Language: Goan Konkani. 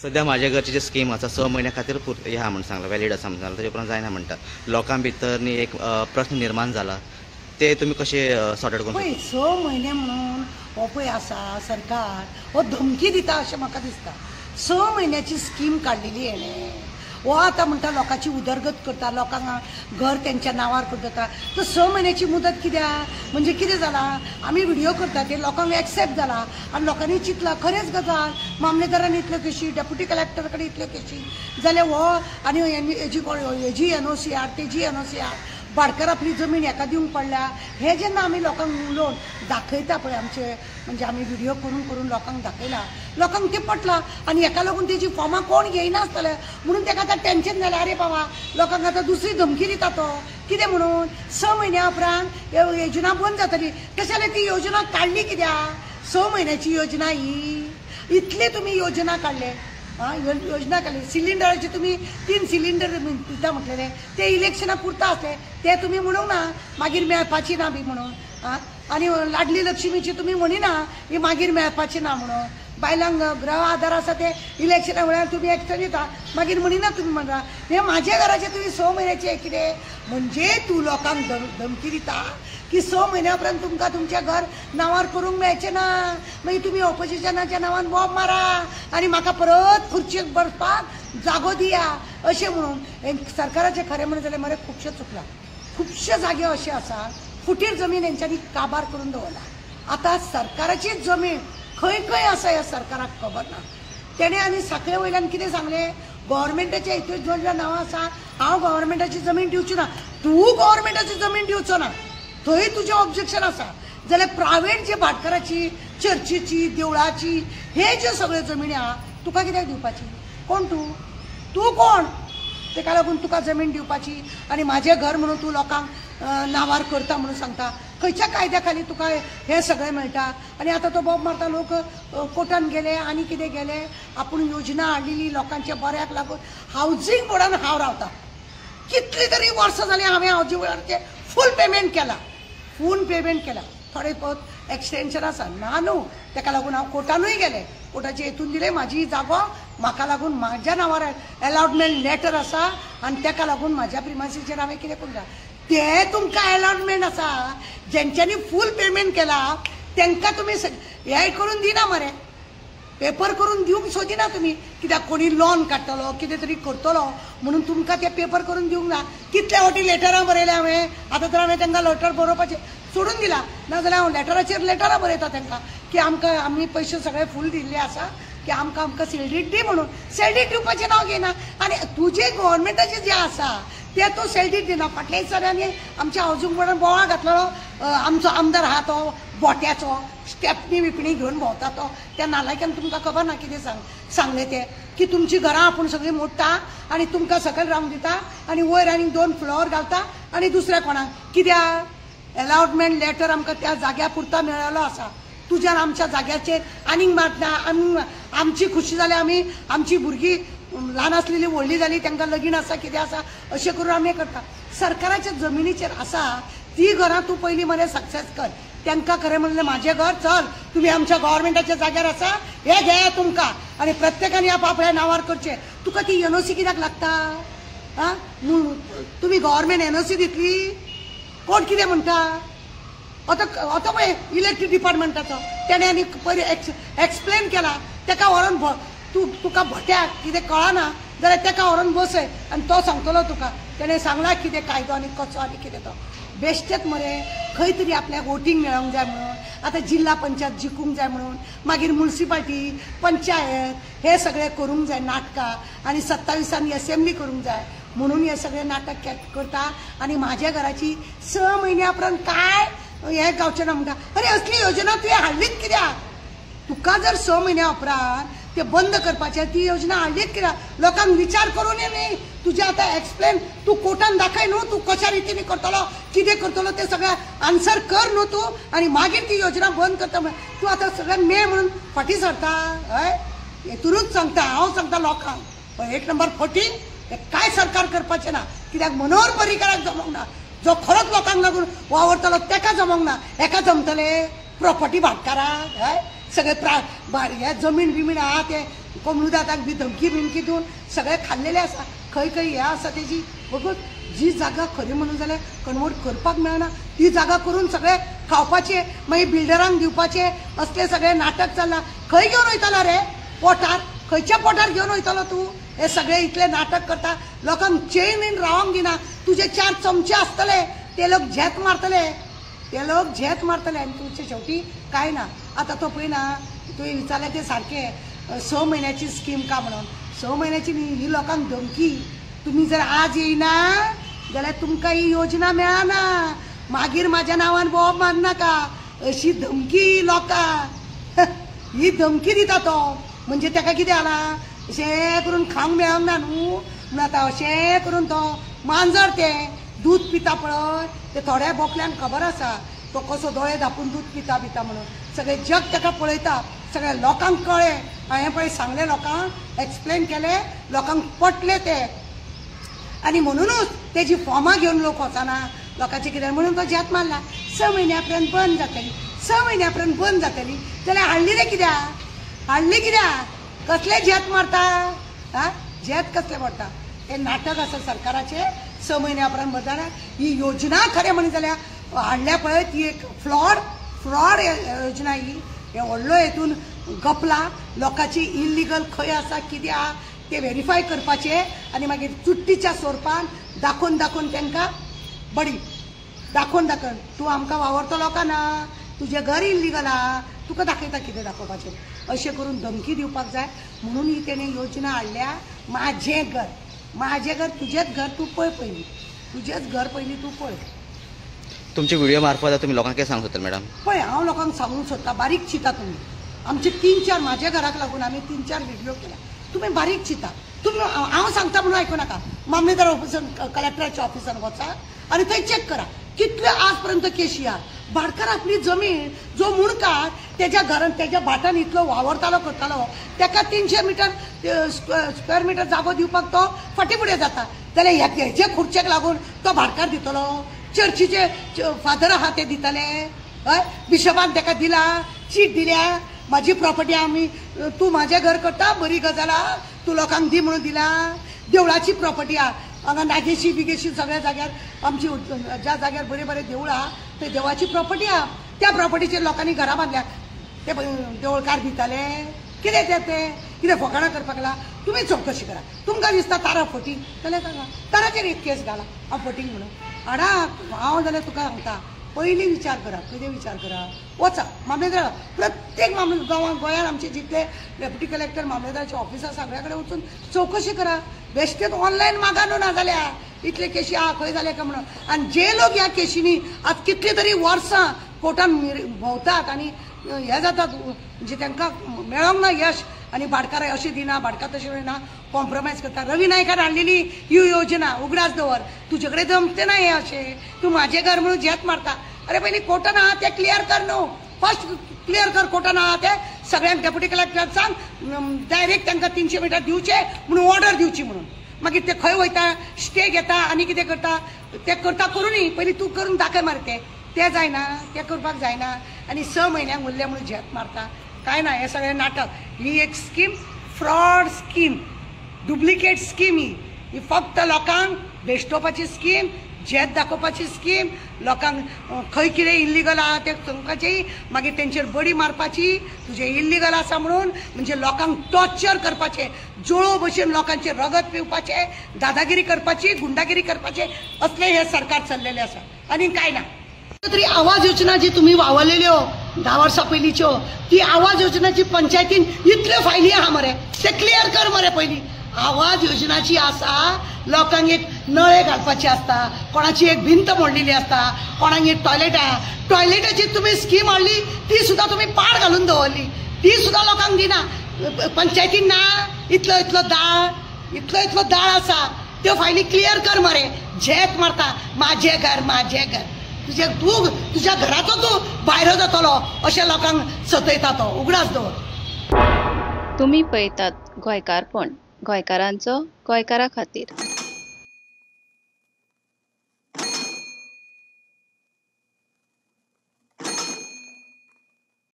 सध्या माझ्या घरची जे स्कीम आसा 6 म्हयन्या खातीर हे आहा म्हण सांगला, वॅलीड आसा म्हण सांगला, ताजे उपरांत जायना म्हणटा. लोकां भितर न्ही एक प्रश्न निर्माण जाला, ते तुमी कशे सॉर्ट आउट करूंक? पळय 6 म्हयने म्हणून हो पळय आसा सरकार हो धमकी दिता अशें म्हाका दिसता. 6 म्हयन्याची स्कीम काडलेली हेणें, हो आतां म्हणटा लोकांची उदरगत करता, लोकांक घर तेंच्या नांवार करता. तर 6 म्हयन्याची मुदत कित्याक, म्हणजे कितें जालां, आमी व्हिडियो करता ते लोकांक एक्सेप्ट जाला आनी लोकांनी चिंतलां खरेंच गजाल, मामलेदारान इतल्यो केशी, डेप्युटी कलेक्टर कडेन इतल्यो केशी जाल्यार हो आनी हेजी हेजी एनओसी हाड, तेजी एनओसी हाड, भाटकार आपली जमीन हेका दिवंक पडल्या. हे जेन्ना आमी लोकांक उलोवन दाखयता पळय, आमचे म्हणजे आमी व्हिडियो करून करून लोकांक दाखयला, लोकांक तें पटलां आनी हेका लागून तेजी फॉर्मां कोण घेयनासतले म्हणून तेका आतां टेंशन जालें. आरे बाबा लोकांक आतां दुसरी धमकी दिता तो, कितें म्हणून 6 म्हयन्या उपरांत योजना बंद जातली. तशें जाल्यार ती योजना काडली कित्याक? 6 म्हयन्याची योजना ही, इतले तुमी योजना काडले, आं योजना काडली. सिलिंडराचे तुमी 3 सिलिंडर दिता म्हटलेले, ते इलेक्शना पुरता आसले, ते तुमी म्हणूंक ना मागीर मेळपाची ना बी म्हणून. आं आनी लाडली लक्ष्मीची तुमी म्हणिना ही मागीर मेळपाची ना म्हणून. बायलांक गृह आधार आसा ते इलेक्शना वेळार तुमी एक्स्ट्रा दिता, मागीर म्हणिना तुमी म्हणटा हे म्हाज्या घराचे तुमी 6 म्हयन्याचे कितें. म्हणजे तूं लोकांक धमकी दिता की 6 म्हयन्या उपरांत तुमकां तुमचें घर नांवार करूंक मेळचें ना, मागीर तुमी ऑपोजिशनाच्या नांवान बॉम्ब मारा आनी म्हाका परत खुर्चेक बसपाक जागो दिया अशें म्हणून. सरकाराचें खरें म्हणून जाल्यार मरे खुबशें चुकलां, खुबशे जागे अशे आसा फुटीर जमीन हेंच्यांनी काबार करून दवरला. आतां सरकाराचीच जमीन खंय खंय आसा ह्या सरकाराक खबर ना. तेणें आनी साखळे वयल्यान कितें सांगलें, गव्हर्मेंटाच्या हितून ज्या नांवां आसा हांव गव्हर्मेंटाची जमीन दिवची ना, तूं गव्हर्मेंटाची जमीन दिवचो ना, थंय तुजें ऑब्जेक्शन आसा. जाल्यार प्रायवेट जे भाटकाराची, चर्चीची, देवळाची हे जे सगळे जमिनी आहा तुका कित्याक दिवपाची? कोण तूं? तूं कोण तेका लागून तुका जमीन दिवपाची आनी म्हाजें घर म्हणून तूं लोकांक नांवार करता म्हणून सांगता? खंयच्या कायद्या खाली तुका हें सगळें मेळटा? आनी आतां तो बॉम्ब मारता, लोक कोर्टान गेले आनी कितें गेले. आपूण योजना हाडलेली लोकांच्या बऱ्याक लागून हावजींग बोर्डान हांव रावता, कितली तरी वर्सां जालीं हांवें हावजींग बोर्डाचें फूल पेमेंट केलां, फूल पेमेंट केलां. थोडे बहुत एक्सटेंशन आसा ना न्हू, तेका लागून हांव कोर्टानूय गेलें, कोर्टाचे हेतून दिलें म्हाजी जागो म्हाका लागून म्हाज्या नांवार एलॉटमेंट लेटर आसा आनी तेका लागून म्हाज्या प्रिमायसीचेर हांवें कितें करूंक जाय. ते तुमकां एलॉटमेंट आसा, जेंच्यांनी फूल पेमेंट केला तेंकां तुमी हें करून दिना मरे, पेपर करून दिवंक सोदिना तुमी, कित्याक कोणी लोन काडटलो कितें तरी करतलो म्हणून तुमकां ते पेपर करून दिवंक ना. कितले फावटी लेटरां बरयल्या हांवें, आतां तर हांवें तांकां लेटर बरोवपाचें सोडून दिलां, नाजाल्यार हांव लेटराचेर लेटरां बरयता तांकां की आमकां आमी पयशे सगळे फूल दिल्ले आसा की आमकां आमकां सेल्डीट दी म्हणून. सेल्डीट दिवपाचें नांव घेयना आनी तुजें गव्हर्मेंटाचें जें आसा तें तूं सेल्डीट दिना. फाटल्या दिसांनी आमच्या हावजींग बोर्डान बोवाळ घातलेलो, आमचो आमदार आहा तो बोट्याचो स्टेपनी बिपणी घेवन भोंवता तो, त्या नालायकान तुमकां खबर ना कितें सांगलें तें की तुमची घरां आपूण सगळीं मोडटा आनी तुमकां सकयल रावंक दिता आनी वयर आनी 2 फ्लोर घालता आनी दुसऱ्या कोणाक कित्याक. एलॉटमेंट लेटर आमकां त्या जाग्या पुरता मेळ्ळो आसा, तुज्यान आमच्या जाग्याचेर आनीक मारता. आमी आमची खुशी जाल्या, आमी आमची भुरगीं ल्हान आसलेली व्हडली जाली, तांकां लगीन आसा कितें आसा अशें करून आमी करता. सरकाराच्या जमिनीचेर आसा ती घरां तूं पयलीं मरे सक्सेस कर. तांकां खरें म्हणलें म्हाजें घर चल तुमी आमच्या गव्हर्मेंटाच्या जाग्यार आसा हें घेया तुमकां आनी प्रत्येकान आपल्या नांवार करचें. तुका ती एनओसी कित्याक लागता? आं तुमी गव्हर्मेंट एनओसी दितली? कोण कितें म्हणटा? आतां आतां पळय इलेक्ट्रीक डिपार्टमेंटाचो तेणें आनी पयर एक्सप्लेन केला, तेका व्हरोन तूं तुका भट्याक कितें कळना जाल्यार तेका व्हरोन बसय आनी तो सांगतलो तुका तेणें सांगलां कितें कायदो आनी कसो आनी कितें तो. बेश्टेच मरे खंय तरी आपल्याक वोटींग मेळोंक जाय म्हणून, आतां जिल्ला पंचायत जिखूंक जाय म्हणून, मागीर मुन्सिपाल्टी पंचायत हे सगळें करूंक जाय नाटकां आनी 27 एसेंब्ली करूंक जाय म्हणून हे सगळें नाटक करता. आनी म्हाज्या घराची 6 म्हयन्या उपरांत काय हें गावचें ना म्हणटा. अरे असली योजना तुवें हाडलीच कित्याक? तुका जर 6 म्हयन्या उपरांत ते बंद करपाचें ती योजना हाडलीच कित्याक? लोकांक विचार करून न्ही तुजें आतां एक्सप्लेन तूं कोर्टान दाखय न्हू, तूं कशा रितीन करतलो कितें करतलो तें सगळें आन्सर कर न्हू तूं आनी मागीर ती योजना बंद करता. तूं आतां सगळें मे म्हणून फाटीं सरता. हय हेतुनूच सांगता हांव, सांगता लोकांक एक नंबर फटी तें कांय सरकार करपाचें ना, कित्याक मनोहर पर्रीकाराक जमोंक ना, जो खरोच लोकांक लागून वावरतलो तेका जमोंक ना, हेका जमतले प्रॉपर्टी भाटकाराक. हय सगळे हे जमीन बिमीन आहा ते कोमलुदादाक बी धमकी बिमकी दिवन सगळे खाल्लेले आसा. खंय खंय हें आसा तेजी बघून जी जागा खरी म्हणून जाल्यार कन्वर्ट करपाक मेळना ती जागा करून सगळे खावपाचे, मागीर बिल्डरांक दिवपाचे, असले सगळे नाटक चल्लां. खंय घेवन वयतलो रे पोटार, खंयच्या पोटार घेवन वयतलो तूं? हे सगळे इतले नाटक करता, लोकांक चेन रावंक दिना. तुजे 4 चमचे आसतले ते लोक झेत मारतले, ते लोक झेत मारतले आनी तुमचे शेवटी कांय ना. आतां तो पळय ना, तुवें विचारलें तें सारकें, 6 म्हयन्याची स्कीम का म्हणून. 6 म्हयन्याची न्ही, ही लोकांक धमकी. तुमी जर आज येयना जाल्यार तुमकां ही योजना मेळना, मागीर म्हाज्या नांवान बोब मारनाका, अशी धमकी लोकांक. ही धमकी दिता तो. म्हणजे ताका कितें जालां, अशें करून खावंक मेळोंक ना न्हू म्हणून आतां अशें करून तो मांजर तें दूद पिता पळय, ते थोड्या बोकल्यांक खबर आसा तो कसो दोळे धापून दूद पिता पिता म्हणून. सगळें जग ताका पळयता, सगळ्या लोकांक कळ्ळें. हांवें पळय सांगलें लोकांक, एक्सप्लेन केलें, लोकांक पटलें तें. आनी म्हणुनूच तेजी फॉर्मां घेवन लोक वचना लोकांचें कितें म्हणून तो झेत मारला. 6 म्हयन्या उपरांत बंद जातली, 6 म्हयन्या उपरांत बंद जातली. जाल्यार हाडली रे कित्याक, हाडली कित्याक? कसले झेत मारता, हा झेत कसले मारता? हें नाटक आसा सरकाराचें. 6 म्हयन्या उपरांत बंद जाल्यार ही योजना खरें म्हणून जाल्यार हाडल्या पळय ती एक फ्रॉड योजना ही. हे व्हडलो हेतून गपला लोकांची इल्लिगल खंय आसा कितें आहा ते व्हेरीफाय करपाचें आनी मागीर चुट्टीच्या स्वरुपान दाखोवन दाखोवन तांकां बडी दाखोवन दाखोवन तूं आमकां वावरतलो का ना, तुजें घर इल्लिगल आहा, तुका दाखयता कितें दाखोवपाचें, अशें करून धमकी दिवपाक जाय. म्हणून ही तेणें योजना हाडल्या, म्हाजें घर. म्हाजें घर तुजेंच घर तूं पळय पयलीं, तुजेंच घर पयलीं तूं पळय. तुमचे व्हिडिओ मार्फत तुमी लोकांक कितें सांगूंक सोदता मॅडम? पळय हांव लोकांक सांगूंक सोदता, बारीक चिंता तुमी. आमचे 3-4 म्हाज्या घराक लागून आमी 3-4 व्हिडिओ केला. तुमी बारीक चिंता, तुमी हांव सांगता म्हणून आयकूं नाका. मामलेदार ऑफिसान, कलेक्टराच्या ऑफिसान वचा आनी थंय चॅक करा कितल्यो आज पर्यंत केशी आहा. भाटकार आपली जमीन जो मुणकार तेज्या घरान तेज्या भाटान इतलो वावरतालो करतालो ताका 300 मिटर स्क्वेअर मिटर जागो दिवपाक तो फाटीं फुडें जाता. जाल्यार हेजे खुर्चेक लागून तो भाटकार दितलो, चर्चीचे फादर आहा ते दितले, हय बिशपान ताका दिला, चीट दिल्या, म्हाजी प्रॉपर्टी आमी तूं म्हाजें घर करता बरी गजाल आहा, तूं लोकांक दी म्हणून दिला. देवळाची प्रॉपर्टी आहा हांगा नागेशी बिगेशी सगळ्या जाग्यार, आमची ज्या जाग्यार बरे बरे देवळां आहा थंय देवाची प्रॉपर्टी आहा, त्या प्रॉपर्टीचेर लोकांनी घरां बांदल्या, ते देवळकार दिताले कितें तें तें कितें फकाणां करपाक लागला. तुमी चवकशी करा, तुमकां दिसता तारा फटींग जाल्यार सांगा, ताराचेर एक केस घाला हांव फटींग म्हणून. हाडा हांव जाल्यार तुका सांगता, पयलीं विचार करा, कितें विचार करा, वचा मामलेदार, प्रत्येक मामलेदार गोंयांत आमचे जितले डेप्युटी कलेक्टर मामलेदाराचे ऑफिसां सगळ्या कडेन वचून चवकशी करा. बेश्टेच ऑनलायन मागा न्हू ना जाल्यार इतले केशी आहा खंय जाले काय म्हणून. आनी जे लोक ह्या केशींनी आज कितली तरी वर्सां कोर्टान भोंवतात आनी हे जातात, म्हणजे तांकां मेळोंक ना यश, आनी भाटकार अशें दिना, भाटकार तशें दिना, कॉम्प्रोमायज करता. रवी नायकान हाडलेली ही योजना उगडास दवर, तुजे कडेन जमचें ना हें अशें, तूं म्हाजें घर म्हणून झेत मारता. अरे पयलीं कोर्टान आहा तें क्लियर कर न्हू, फर्स्ट क्लियर कर कोर्टान आहा तें सगळ्यांक डेप्युटी कलेक्टराक सांग डायरेक्ट तांकां 300 मिटर दिवचें म्हणून ऑर्डर दिवची म्हणून. मागीर ते खंय वयता, स्टे घेता आनी कितें करता तें करता करूं न्ही, पयलीं तूं करून दाखय मरे तें, तें जायना, तें करपाक जायना. आनी 6 म्हयन्यांक उरलें म्हणून झेत मारता, कांय ना. हें सगळें नाटक. ही एक scheme, fraud scheme, duplicate scheme. ही ही फक्त लोकांक बेश्टोवपाची स्कीम, झेत दाखोवपाची स्कीम, लोकांक खंय कितें इल्लिगल आहा तें सांगपाची, मागीर तेंचेर बडी मारपाची, तुजें इल्लिगल आसा म्हणून, म्हणजे लोकांक टॉर्चर करपाचें, जोळो भशेन लोकांचें रगत पिवपाचें, दादागिरी करपाची, गुंडागिरी करपाचें, असलें हें सरकार चल्लेलें आसा आनी कांय ना. तरी आवाज योजना जी तुमी वावरलेल्यो 10 वर्सां पयलींच्यो, ती आवाज योजनाची पंचायतीन इतल्यो फायली आहा मरे, ते क्लियर कर मरे पयलीं. आवाज योजनाची आसा, लोकांक एक नळे घालपाची आसता, कोणाची एक भिंत मोडलेली आसता, कोणाक एक टॉयलेट आहा, टॉयलेटाची तुमी स्कीम हाडली ती सुद्दां तुमी पाड घालून दवरली, ती सुद्दां लोकांक दिना, पंचायतीन ना. इतलो इतलो दाळ, इतलो इतलो दाळ आसा, त्यो फायली क्लियर कर मरे. झेत मारता म्हाजें घर, म्हाजें घर, तुजे तूं तुज्या घराचो तूं भायर जातलो अशें लोकांक सतयता तो, उगडास दवर. तुमी पळयतात गोंयकारपण, गोंयकारांचो गोंयकारा खातीर.